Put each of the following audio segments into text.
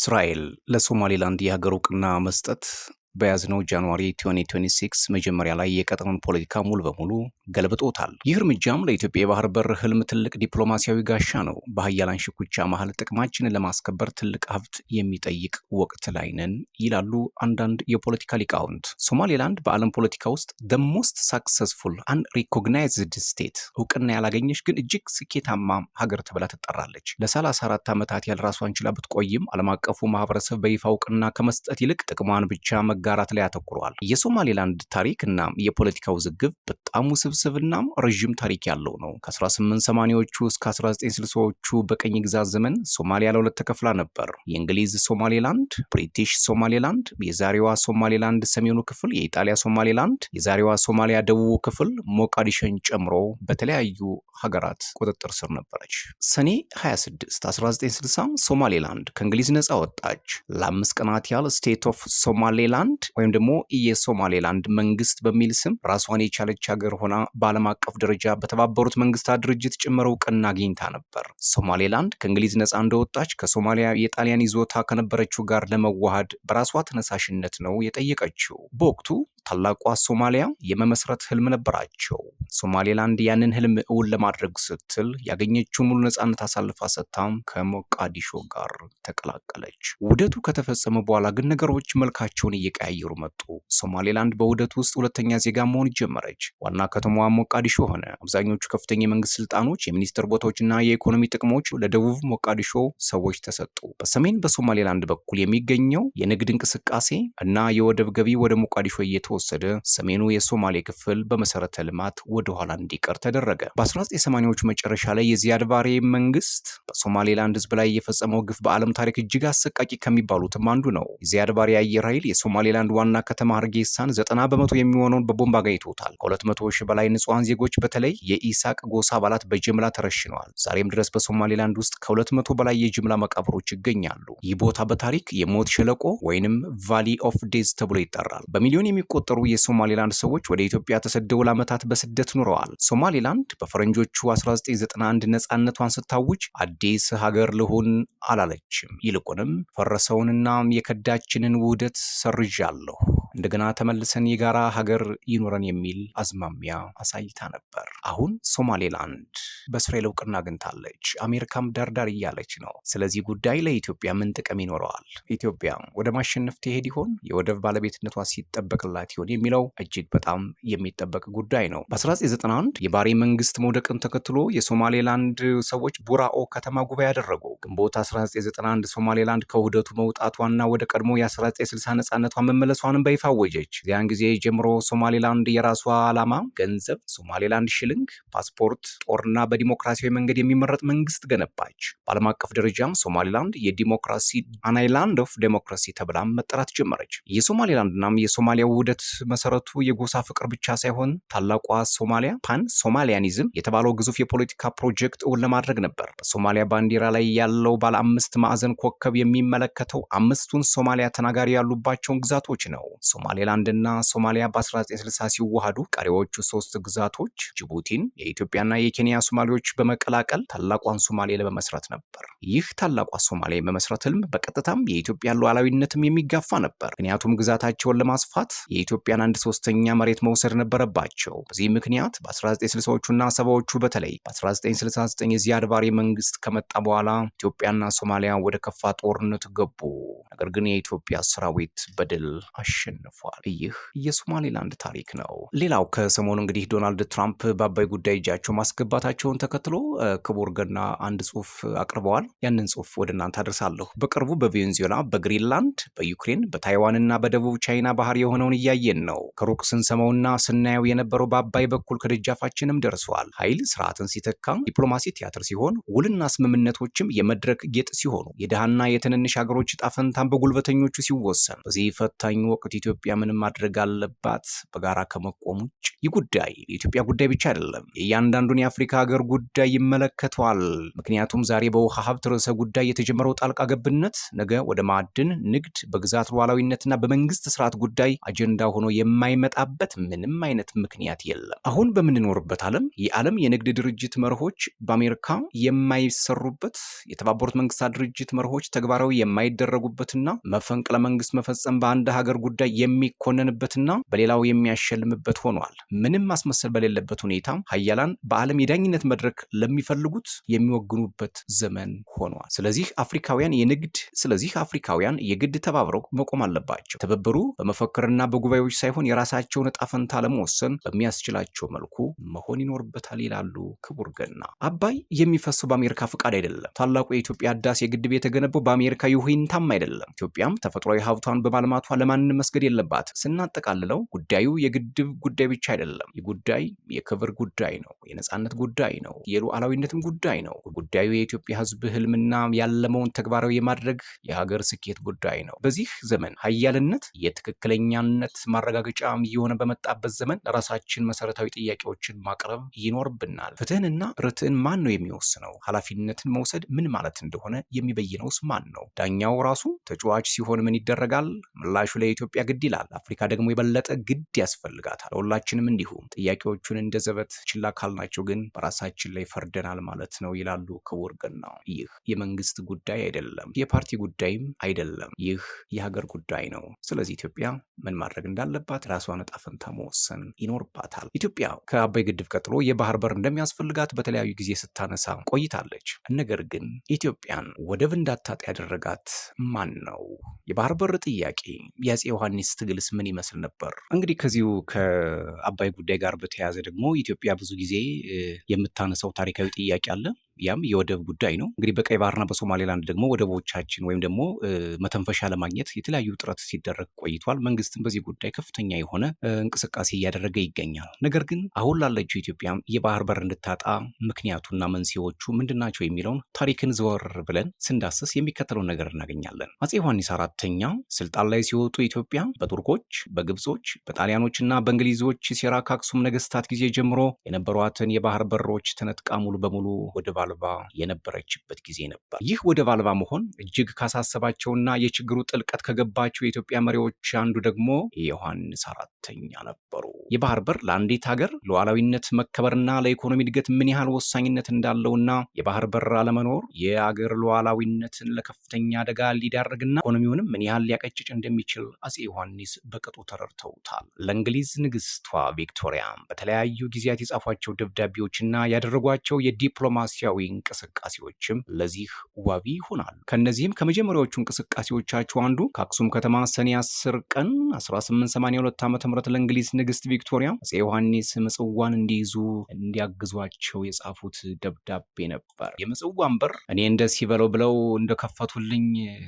እስራኤል ለሶማሌላንድ የሀገር እውቅና መስጠት በያዝነው January 2026 መጀመሪያ ላይ የቀጠናውን ፖለቲካ ሙሉ በሙሉ ገልብጦታል። ይህ እርምጃም ለኢትዮጵያ የባህር በር ህልም ትልቅ ዲፕሎማሲያዊ ጋሻ ነው። በሀያላን ሽኩቻ መሀል ጥቅማችንን ለማስከበር ትልቅ ሀብት የሚጠይቅ ወቅት ላይ ነን ይላሉ አንዳንድ የፖለቲካ ሊቃውንት። ሶማሌላንድ በዓለም ፖለቲካ ውስጥ the most successful unrecognized state፣ እውቅና ያላገኘች ግን እጅግ ስኬታማ ሀገር ተብላ ትጠራለች። ለ34 ዓመታት ያህል ራሷን ችላ ብትቆይም ዓለም አቀፉ ማህበረሰብ በይፋ እውቅና ከመስጠት ይልቅ ጥቅሟን ብቻ መጋራት ላይ አተኩሯል። የሶማሌላንድ ታሪክ እና የፖለቲካ ውዝግብ በጣም ውስብስብና ረዥም ታሪክ ያለው ነው። ከ1880ዎቹ እስከ 1960ዎቹ በቅኝ ግዛት ዘመን ሶማሊያ ለሁለት ተከፍላ ነበር። የእንግሊዝ ሶማሌላንድ፣ ብሪቲሽ ሶማሌላንድ፣ የዛሬዋ ሶማሌላንድ ሰሜኑ ክፍል፣ የኢጣሊያ ሶማሌላንድ፣ የዛሬዋ ሶማሊያ ደቡቡ ክፍል ሞቃዲሾን ጨምሮ በተለያዩ ሀገራት ቁጥጥር ስር ነበረች። ሰኔ 26 1960 ሶማሌላንድ ከእንግሊዝ ነፃ ወጣች። ለ5 ቀናት ያህል State of Somaliland ወይም ደግሞ የሶማሌላንድ መንግስት በሚል ስም ራሷን የቻለች ሀገር ሆና በዓለም አቀፍ ደረጃ በተባበሩት መንግስታት ድርጅት ጭምር እውቅና አግኝታ ነበር። ሶማሌላንድ ከእንግሊዝ ነፃ እንደወጣች ከሶማሊያ የጣሊያን ይዞታ ከነበረችው ጋር ለመዋሃድ በራሷ ተነሳሽነት ነው የጠየቀችው። በወቅቱ ታላቋ ሶማሊያ የመመስረት ህልም ነበራቸው። ሶማሌላንድ ያንን ህልም እውን ለማድረግ ስትል ያገኘችውን ሙሉ ነፃነት አሳልፋ ሰጥታም ከሞቃዲሾ ጋር ተቀላቀለች። ውህደቱ ከተፈጸመ በኋላ ግን ነገሮች መልካቸውን እየቀያየሩ መጡ። ሶማሌላንድ በውህደቱ ውስጥ ሁለተኛ ዜጋ መሆን ጀመረች። ዋና ከተማዋ ሞቃዲሾ ሆነ። አብዛኞቹ ከፍተኛ የመንግስት ስልጣኖች፣ የሚኒስትር ቦታዎችና የኢኮኖሚ ጥቅሞች ለደቡብ ሞቃዲሾ ሰዎች ተሰጡ። በሰሜን በሶማሌላንድ በኩል የሚገኘው የንግድ እንቅስቃሴ እና የወደብ ገቢ ወደ ሞቃዲሾ እየተወሰደ ሰሜኑ የሶማሌ ክፍል በመሰረተ ልማት ወደኋላ እንዲቀር ተደረገ። በ1980ዎቹ መጨረሻ ላይ የዚያድ ባሬ መንግስት በሶማሌላንድ ህዝብ ላይ የፈጸመው ግፍ በዓለም ታሪክ እጅግ አሰቃቂ ከሚባሉትም አንዱ ነው። የዚያድ ባሬ አየር ኃይል የሶማሌላንድ ዋና ከተማ ሀርጌሳን 90% የሚሆነውን በቦምብ አጋይቶታል። ከ200 ሺህ በላይ ንጹሐን ዜጎች፣ በተለይ የኢሳቅ ጎሳ አባላት፣ በጅምላ ተረሽነዋል። ዛሬም ድረስ በሶማሌላንድ ውስጥ ከ200 በላይ የጅምላ መቃብሮች ይገኛሉ። ይህ ቦታ በታሪክ የሞት ሸለቆ ወይንም Valley of Death ተብሎ ይጠራል። በሚሊዮን የሚቆጠሩ የሶማሌላንድ ሰዎች ወደ ኢትዮጵያ ተሰደው ለዓመታት በስደት ኑረዋል። ሶማሌላንድ በፈረንጆቹ 1991 ነፃነቷን ስታውጅ አዲስ ሀገር ልሁን አላለችም። ይልቁንም ፈረሰውንና የከዳችንን ውህደት ሰርዣለሁ፣ እንደገና ተመልሰን የጋራ ሀገር ይኑረን የሚል አዝማሚያ አሳይታ ነበር። አሁን ሶማሌላንድ በእስራኤል እውቅና አግኝታለች። አሜሪካም ዳርዳር እያለች ነው። ስለዚህ ጉዳይ ለኢትዮጵያ ምን ጥቅም ይኖረዋል? ኢትዮጵያ ወደ ማሸነፍ ትሄድ ይሆን? የወደብ ባለቤትነቷ ሲጠበቅላት ይሆን የሚለው እጅግ በጣም የሚጠበቅ ጉዳይ ነው። በ1991 የባሬ መንግስት መውደቅን ተከትሎ የሶማሌላንድ ሰዎች ቡራኦ ከተማ ጉባኤ አደረጉ። ግንቦት 1991 ሶማሌላንድ ከውህደቱ መውጣቷና ወደ ቀድሞ የ1960 ነፃነቷ መመለሷንም በይፋ አወጀች። ዚያን ጊዜ ጀምሮ ሶማሌላንድ የራሷ ዓላማ፣ ገንዘብ፣ ሶማሌላንድ ሽልንግ፣ ፓስፖርት፣ ጦርና በዲሞክራሲያዊ መንገድ የሚመረጥ መንግስት ገነባች። በዓለም አቀፍ ደረጃም ሶማሌላንድ የዲሞክራሲ፣ an island of democracy ተብላም መጠራት ጀመረች። የሶማሌላንድናም የሶማሊያ ውህደት መሰረቱ የጎሳ ፍቅር ብቻ ሳይሆን ታላቋ ሶማሊያ፣ Pan Somalianism የተባለው ግዙፍ የፖለቲካ ፕሮጀክት እውን ለማድረግ ነበር። በሶማሊያ ባንዲራ ላይ ያለው ባለ አምስት ማዕዘን ኮከብ የሚመለከተው አምስቱን ሶማሊያ ተናጋሪ ያሉባቸውን ግዛቶች ነው። ሶማሌላንድና ሶማሊያ በ1960 ሲዋሃዱ ቀሪዎቹ ሶስት ግዛቶች ጅቡቲን፣ የኢትዮጵያና የኬንያ ሶማሌዎች በመቀላቀል ታላቋን ሶማሌ ለመመስረት ነበር። ይህ ታላቋ ሶማሌ የመመስረት ህልም በቀጥታም የኢትዮጵያን ሉዓላዊነትም የሚጋፋ ነበር። ምክንያቱም ግዛታቸውን ለማስፋት የኢትዮጵያን አንድ ሶስተኛ መሬት መውሰድ ነበረባቸው። በዚህ ምክንያት በ1960ዎቹና ሰባዎቹ፣ በተለይ በ1969 የዚያድ ባሬ መንግስት ከመጣ በኋላ፣ ኢትዮጵያና ሶማሊያ ወደ ከፋ ጦርነት ገቡ። ነገር ግን የኢትዮጵያ ሰራዊት በድል አሸንፏል። ይህ የሶማሌላንድ ታሪክ ነው። ሌላው ከሰሞኑ እንግዲህ ዶናልድ ትራምፕ በአባይ ጉዳይ እጃቸው ማስገባታቸውን ተከትሎ ክቡር ገና አንድ ጽሁፍ አቅርበዋል። ያንን ጽሁፍ ወደ እናንተ አደርሳለሁ። በቅርቡ በቬንዙዌላ፣ በግሪንላንድ፣ በዩክሬን፣ በታይዋንና በደቡብ ቻይና ባህር የሆነውን እያየን ነው። ከሩቅ ስንሰማውና ስናየው የነበረው በአባይ በኩል ከደጃፋችንም ደርሷል። ኃይል ስርዓትን ሲተካ፣ ዲፕሎማሲ ቲያትር ሲሆን፣ ውልና ስምምነቶችም የመድረክ ጌጥ ሲሆኑ፣ የድሃና የትንንሽ ሀገሮች ዕጣ ፈንታን በጉልበተኞቹ ሲወሰን፣ በዚህ ፈታኝ ወቅት ኢትዮጵያ ኢትዮጵያ ምን ማድረግ አለባት በጋራ ከመቆም ውጭ? ይህ ጉዳይ የኢትዮጵያ ጉዳይ ብቻ አይደለም፣ የእያንዳንዱን የአፍሪካ ሀገር ጉዳይ ይመለከተዋል። ምክንያቱም ዛሬ በውሃ ሀብት ርዕሰ ጉዳይ የተጀመረው ጣልቃ ገብነት ነገ ወደ ማዕድን፣ ንግድ፣ በግዛት ሉዓላዊነትና በመንግስት ስርዓት ጉዳይ አጀንዳ ሆኖ የማይመጣበት ምንም አይነት ምክንያት የለም። አሁን በምንኖርበት ዓለም የዓለም የንግድ ድርጅት መርሆች በአሜሪካ የማይሰሩበት፣ የተባበሩት መንግስታት ድርጅት መርሆች ተግባራዊ የማይደረጉበትና መፈንቅለ መንግስት መፈጸም በአንድ ሀገር ጉዳይ የሚኮነንበትና በሌላው የሚያሸልምበት ሆኗል። ምንም ማስመሰል በሌለበት ሁኔታ ሀያላን በዓለም የዳኝነት መድረክ ለሚፈልጉት የሚወግኑበት ዘመን ሆኗል። ስለዚህ አፍሪካውያን የግድ ተባብረው መቆም አለባቸው። ትብብሩ በመፈክርና በጉባኤዎች ሳይሆን የራሳቸውን እጣ ፈንታ ለመወሰን በሚያስችላቸው መልኩ መሆን ይኖርበታል ይላሉ ክቡር ገና። አባይ የሚፈሰው በአሜሪካ ፍቃድ አይደለም። ታላቁ የኢትዮጵያ ህዳሴ ግድብ የተገነባው በአሜሪካ ይሁንታም አይደለም። ኢትዮጵያም ተፈጥሯዊ ሀብቷን በማልማቷ ለማንም መስገድ የለባት። ስናጠቃልለው ጉዳዩ የግድብ ጉዳይ ብቻ አይደለም። ይህ ጉዳይ የክብር ጉዳይ ነው፣ የነጻነት ጉዳይ ነው፣ የሉዓላዊነትም ጉዳይ ነው። ጉዳዩ የኢትዮጵያ ሕዝብ ህልምና ያለመውን ተግባራዊ የማድረግ የሀገር ስኬት ጉዳይ ነው። በዚህ ዘመን ሀያልነት የትክክለኛነት ማረጋገጫ እየሆነ በመጣበት ዘመን ለራሳችን መሰረታዊ ጥያቄዎችን ማቅረብ ይኖርብናል። ፍትህንና ርትዕን ማን ነው የሚወስነው? ኃላፊነትን መውሰድ ምን ማለት እንደሆነ የሚበይነውስ ማን ነው? ዳኛው ራሱ ተጫዋች ሲሆን ምን ይደረጋል? ምላሹ ለኢትዮጵያ ግድ ይላል። አፍሪካ ደግሞ የበለጠ ግድ ያስፈልጋታል። ለሁላችንም እንዲሁ። ጥያቄዎቹን እንደ ዘበት ችላ ካልናቸው ግን በራሳችን ላይ ፈርደናል ማለት ነው ይላሉ ክቡር ገና። ይህ የመንግስት ጉዳይ አይደለም፣ የፓርቲ ጉዳይም አይደለም። ይህ የሀገር ጉዳይ ነው። ስለዚህ ኢትዮጵያ ምን ማድረግ እንዳለባት ራሷን ዕጣ ፈንታ መወሰን ይኖርባታል። ኢትዮጵያ ከአባይ ግድብ ቀጥሎ የባህር በር እንደሚያስፈልጋት በተለያዩ ጊዜ ስታነሳ ቆይታለች። ነገር ግን ኢትዮጵያን ወደብ እንዳታጣ ያደረጋት ማን ነው? የባህር በር ጥያቄ የአፄ ዮሐንስ ትግልስ ምን ይመስል ነበር? እንግዲህ ከዚሁ ከአባይ ጉዳይ ጋር በተያያዘ ደግሞ ኢትዮጵያ ብዙ ጊዜ የምታነሳው ታሪካዊ ጥያቄ አለ። ያም የወደብ ጉዳይ ነው። እንግዲህ በቀይ ባህርና በሶማሌላንድ ደግሞ ወደቦቻችን ወይም ደግሞ መተንፈሻ ለማግኘት የተለያዩ ጥረት ሲደረግ ቆይቷል። መንግስትም በዚህ ጉዳይ ከፍተኛ የሆነ እንቅስቃሴ እያደረገ ይገኛል። ነገር ግን አሁን ላለችው ኢትዮጵያ የባህር በር እንድታጣ ምክንያቱና መንስኤዎቹ ምንድናቸው የሚለውን ታሪክን ዘወር ብለን ስንዳስስ የሚከተለውን ነገር እናገኛለን። አፄ ዮሐንስ አራተኛ ስልጣን ላይ ሲወጡ ኢትዮጵያ በቱርኮች፣ በግብጾች፣ በጣሊያኖችና በእንግሊዞች ሴራ ከአክሱም ነገስታት ጊዜ ጀምሮ የነበሯትን የባህር በሮች ተነጥቃ ሙሉ በሙሉ ወደብ አልባ የነበረችበት ጊዜ ነበር። ይህ ወደብ አልባ መሆን እጅግ ካሳሰባቸውና የችግሩ ጥልቀት ከገባቸው የኢትዮጵያ መሪዎች አንዱ ደግሞ ዮሐንስ አራተኛ ነበሩ። የባህር በር ለአንዲት ሀገር ሉዓላዊነት መከበርና ለኢኮኖሚ እድገት ምን ያህል ወሳኝነት እንዳለውና የባህር በር አለመኖር የአገር ሉዓላዊነትን ለከፍተኛ አደጋ ሊዳርግና ኢኮኖሚውንም ምን ያህል ሊያቀጭጭ እንደሚችል አፄ ዮሐንስ በቅጡ ተረድተውታል። ለእንግሊዝ ንግስቷ ቪክቶሪያ በተለያዩ ጊዜያት የጻፏቸው ደብዳቤዎችና ያደረጓቸው የዲፕሎማሲያዊ እንቅስቃሴዎችም ለዚህ ዋቢ ይሆናሉ። ከእነዚህም ከመጀመሪያዎቹ እንቅስቃሴዎቻቸው አንዱ ከአክሱም ከተማ ሰኔ 10 ቀን 1882 ዓ.ም ለእንግሊዝ ንግስት ቪክቶሪያ አፄ ዮሐንስ ምጽዋን እንዲይዙ እንዲያግዟቸው የጻፉት ደብዳቤ ነበር። የምጽዋን በር እኔ ደስ ይበለው ብለው እንደከፈቱልኝ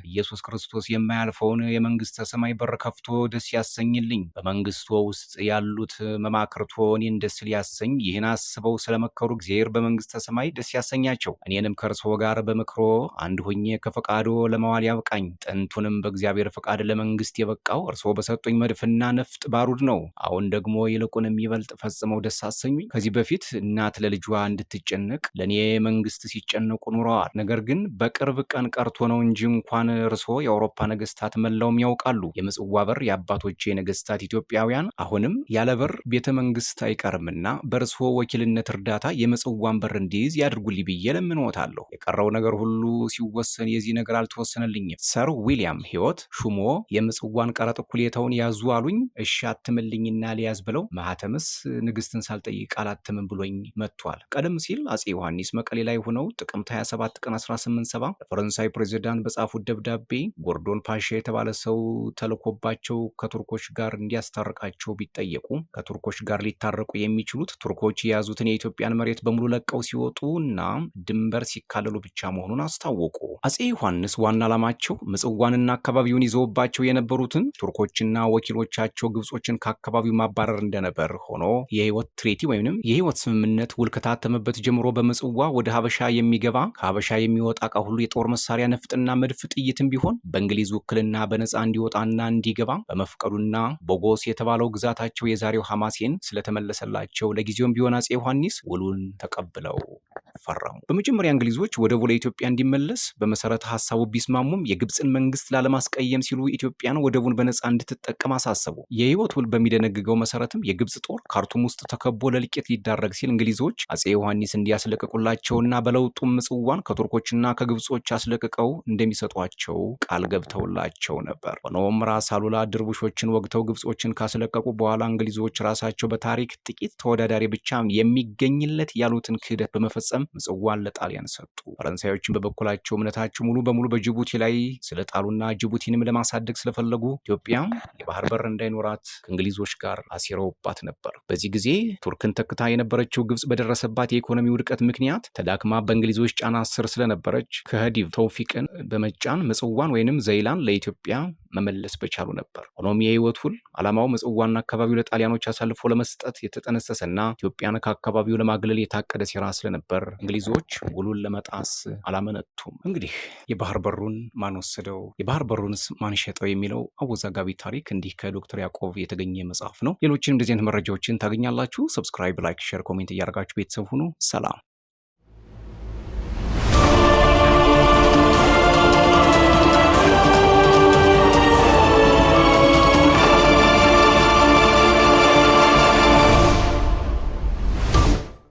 ኢየሱስ ክርስቶስ የማያልፈውን የመንግስተ ሰማይ በር ከፍቶ ደስ ያሰኝልኝ፣ በመንግስቶ ውስጥ ያሉት መማክርቶ እኔን ደስ ሊያሰኝ ይህን አስበው ስለመከሩ እግዚአብሔር በመንግስተ ሰማይ ደስ ያሰኛቸው፣ እኔንም ከእርስዎ ጋር በምክሮ አንድ ሆኜ ከፈቃዶ ለመዋል ያብቃኝ። ጥንቱንም በእግዚአብሔር ፈቃድ ለመንግስት የበቃው እርስዎ በሰጡኝ መድፍና ነፍጥ ባሩድ ነው። አሁን ደግሞ ይልቁንም ይበልጥ ፈጽመው ደስ አሰኙኝ። ከዚህ በፊት እናት ለልጇ እንድትጨነቅ ለእኔ መንግስት ሲጨነቁ ኑረዋል። ነገር ግን በቅርብ ቀን ቀርቶ ነው እንጂ እንኳን እርስዎ የአውሮፓ ነገስታት መላውም ያውቃሉ። የምጽዋ በር የአባቶቼ ነገስታት ኢትዮጵያውያን አሁንም ያለ በር ቤተ መንግስት አይቀርምና በእርስዎ ወኪልነት እርዳታ የምጽዋን በር እንዲይዝ ያድርጉልኝ ብዬ ለምንዎታለሁ። የቀረው ነገር ሁሉ ሲወሰን የዚህ ነገር አልተወሰነልኝም። ሰር ዊሊያም ህይወት ሹሞ የምጽዋን ቀረጥ እኩሌታውን ያዙ አሉኝ። እሺ አትምልኝና ሊያዝ ብለው ማህተምስ ንግስትን ሳልጠይቅ አላትምም ብሎኝ መጥቷል። ቀደም ሲል አፄ ዮሐንስ መቀሌ ላይ ሆነው ጥቅምት 27 ቀን 1870 ለፈረንሳይ ፕሬዚዳንት በጻፉት ደብዳቤ ጎርዶን ፓሻ የተባለ ሰው ተልኮባቸው ከቱርኮች ጋር እንዲያስታርቃቸው ቢጠየቁ ከቱርኮች ጋር ሊታረቁ የሚችሉት ቱርኮች የያዙትን የኢትዮጵያን መሬት በሙሉ ለቀው ሲወጡ እና ድንበር ሲካለሉ ብቻ መሆኑን አስታወቁ። አጼ ዮሐንስ ዋና ዓላማቸው ምጽዋንና አካባቢውን ይዘውባቸው የነበሩትን ቱርኮችና ወኪሎቻቸው ግብጾችን ከአካባቢው ማባረር እንደነበር ሆኖ የህይወት treaty ወይም የህይወት ስምምነት ውል ከታተመበት ጀምሮ በምጽዋ ወደ ሀበሻ የሚገባ፣ ከሀበሻ የሚወጣ ዕቃ ሁሉ፣ የጦር መሳሪያ፣ ነፍጥና መድፍ፣ ጥይትም ቢሆን በእንግሊዝ ውክልና በነፃ እንዲወጣና እንዲገባ በመፍቀዱና ቦጎስ የተባለው ግዛታቸው የዛሬው ሐማሴን ስለተመለሰላቸው ለጊዜውም ቢሆን አጼ ዮሐንስ ውሉን ተቀብለው ፈረሙ። በመጀመሪያ እንግሊዞች ወደቡ ለኢትዮጵያ እንዲመለስ በመሰረተ ሀሳቡ ቢስማሙም የግብፅን መንግስት ላለማስቀየም ሲሉ ኢትዮጵያን ወደቡን በነፃ እንድትጠቀም አሳሰቡ። የህይወት ውል በሚደነግገው መሰረትም የግብፅ ጦር ካርቱም ውስጥ ተከቦ ለእልቂት ሊዳረግ ሲል እንግሊዞች አጼ ዮሐንስ እንዲያስለቅቁላቸውና በለውጡም ምጽዋን ከቱርኮችና ከግብጾች አስለቅቀው እንደሚሰጧቸው ቃል ገብተውላቸው ነበር። ሆኖም ራስ አሉላ ድርቡሾችን ወግተው ግብጾችን ካስለቀቁ በኋላ እንግሊዞች ራሳቸው በታሪክ ጥቂት ተወዳዳሪ ብቻ የሚገኝለት ያሉትን ክህደት በመፈጸም ምጽዋን ለጣሊያን ሰጡ። ፈረንሳዮችን በበኩላቸው እምነታቸው ሙሉ በሙሉ በጅቡቲ ላይ ስለጣሉና ጅቡቲንም ለማሳደግ ስለፈለጉ ኢትዮጵያ የባህር በር እንዳይኖራት ከእንግሊዞች ጋር አሲረውባት ነበር። በዚህ ጊዜ ቱርክን ተክታ የነበረችው ግብጽ በደረሰባት የኢኮኖሚ ውድቀት ምክንያት ተዳክማ በእንግሊዞች ጫና ስር ስለነበረች ከኸዲቭ ተውፊቅን በመጫን ምጽዋን ወይንም ዘይላን ለኢትዮጵያ መመለስ በቻሉ ነበር። ሆኖም የህይወት ውል ዓላማው ምጽዋና አካባቢው ለጣሊያኖች አሳልፎ ለመስጠት የተጠነሰሰና ኢትዮጵያን ከአካባቢው ለማግለል የታቀደ ሴራ ስለነበር እንግሊዞች ውሉን ለመጣስ አላመነቱም። እንግዲህ የባህር በሩን ማን ወሰደው፣ የባህር በሩንስ ማን ሸጠው የሚለው አወዛጋቢ ታሪክ እንዲህ ከዶክተር ያዕቆብ የተገኘ መጽሐፍ ነው። ሌሎችን እንደዚህ አይነት መረጃዎችን ታገኛላችሁ። Subscribe፣ like፣ share፣ comment እያደረጋችሁ ቤተሰብ ሁኑ። ሰላም።